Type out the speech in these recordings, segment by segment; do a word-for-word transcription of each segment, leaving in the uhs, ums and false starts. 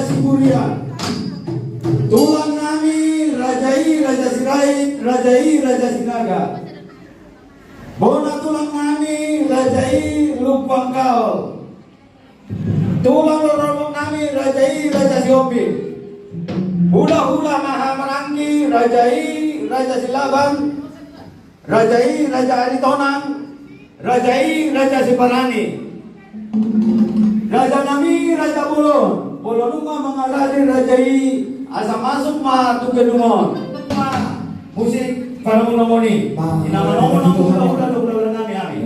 Siburian. Tulang nami, raja i Raja Sirait, raja i Raja Sinaga. Bona tulang nami, raja i Lumban Kaol. Tulang rorobot nami, raja i Raja Sihombing. Hulahula ma haha maranggi, raja i Raja Silaban. Raja i Raja Aritonang, raja i Raja Sibarani. Raja nami Raja Bolon, Bolon nunga mangalari raja i, asa masuk ma tu gedung on. Ma musik panamunamu ni. Ina manamu namu hulahula, hulahula nami, nami.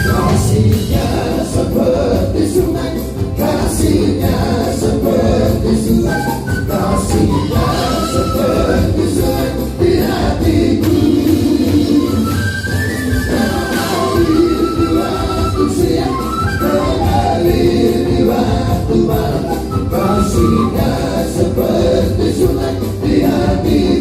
Kasihnya seperti sungai, kasihnya seperti sungai, kasihnya seperti sungai di hatiku. Mengalir di waktu siang, mengalir di waktu malam, kasihnya seperti sungai di hatiku.